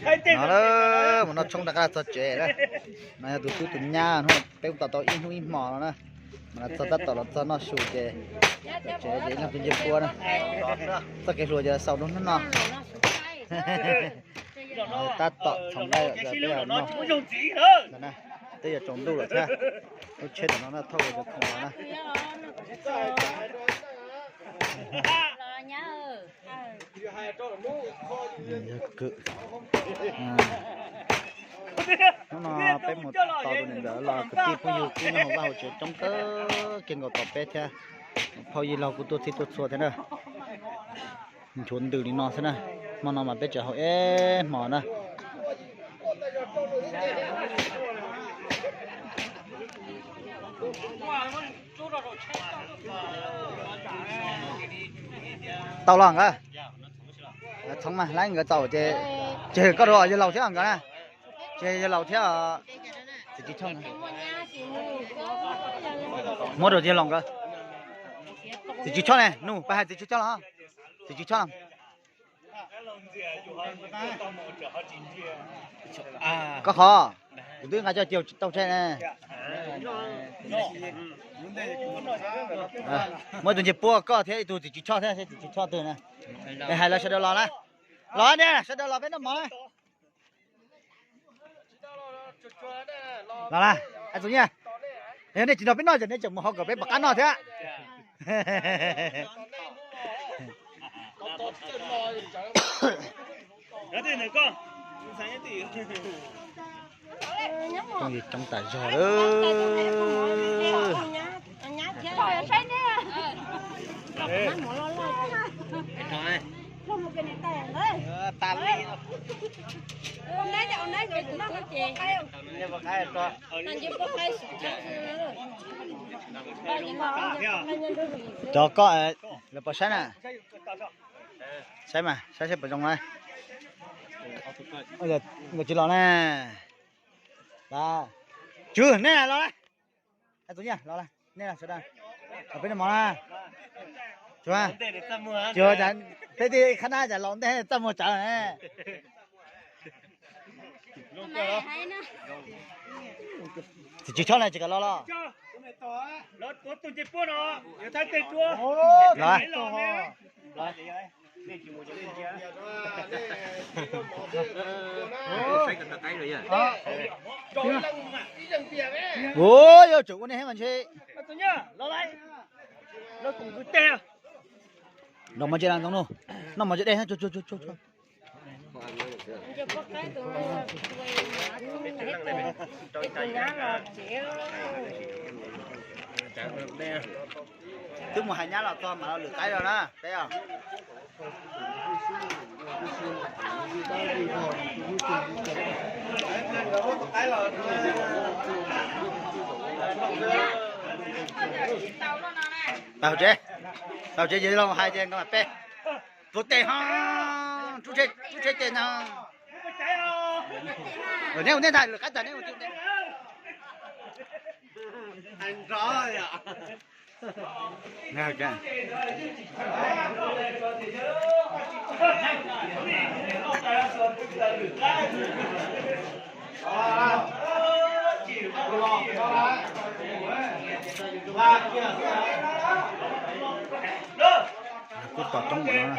No na, mus noj tshoob rov qab los txog tsev na. No yog tus tub tus nyab hnub peb kuj tos tau ib hnub ib hmo no na. Mas los txog tab tom los txog noj su ces tsev ces ib leeg tu nce puab na. Txoj kev hluas ces xaus rau hnub no. Tab tom txhoov nqaij lawm peb noj. Twb yuav tsaus ntuj lawm thiab. Lub tsheb tom no na thauj cov khoom los na. Yog kawm. Hnub no peb mus tos tus niam ntxawm los kwv tij phooj ywg kuj nyob hauv vaj hauv tsev coob kawg kiag nkaus tos peb thiab. Phauj yij laug kuj tuaj txhij tuaj txhua thiab na. Nchuav ntws li no xwb na. Hmo no mas peb tseem haus ib hmos na. Tau los nkawd. Txhoov mas laib nkawd txaus ces tseg koj rau yawg laus thiab nkawd na. Tseg yawg laus thiab. Txiv Tswv Choj, muab rau yawg laus nkawd. Txiv Tswv Choj ne, nug pab hais Txiv Tswv Choj los. Txiv Tswv Choj, koj qhov, kuv twb nqa coj cia tsis tau tseg ne. Muab tus ncej puab koj thiab ib tug Txiv Tswv Choj thiab, Txiv Tswv Choj twg na. Es hais los sawv daws los na. Los ne, sawv daws los peb noj mov na. Los na, Ais Txoov Nyiaj, yog nej tsis nrog peb noj ces nej tseem mus hauv kom peb pom qab noj thiab. Phooj ywg coob tas zog lawm. Cov koj lawv puas saib na? Saib mas, saib saib puas zoo na. Nkawd tsis los na. Tswv, nej los na. Ais Txoov Nyiaj, los na, nej los sawv daws. Los peb noj mov na. Tsis, peb tej khab nab cas los ntej txaj muag tsawv ne. Txiv Tswv Choj na, tsis kam los los? Los. Ua, yuav tsum ua nej heev mas ntshe. Noj mov tsis dej, noj mov tsis dej. Twb mus hais nyab los txog mam los lwm qaib los na peb os. Tau tsev, tau tsev ces los hais tias nkawd mam pe. Tus tes ho, tub tsheb tes no. Neb ua ntej ntag, lwm qab tag neb ua ntej. Kuj tos coob no.